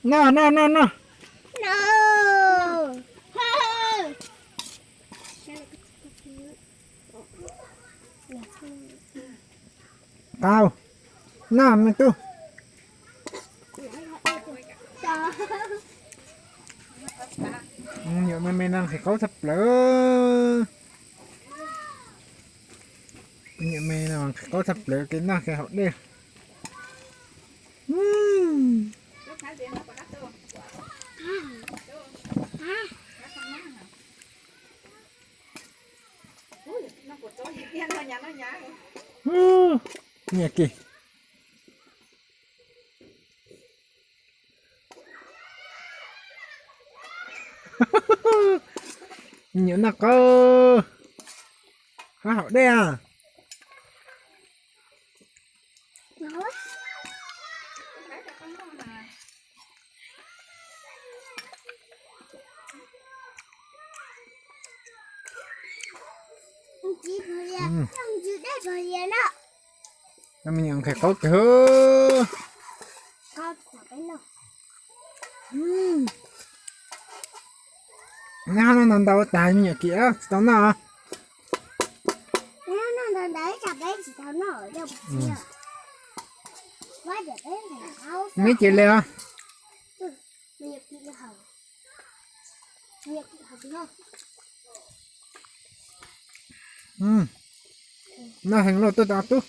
Noj, noj, noj, noj. Qau, noj me tub. Nyuam me me no nqhis qaub tshaj plaws. Nyuam me no nqhis qaub tshaj plaws, kev noj kev haus dej. Nyiam kis. Nyuam noj qaub, hab haus dej a. Me nyuam nqhis qaub kawg. Nyob no ntau ntau tas me nyuam kis tsis tau noj. Neb ces li os. Noj heev lauj, tuaj tau tub.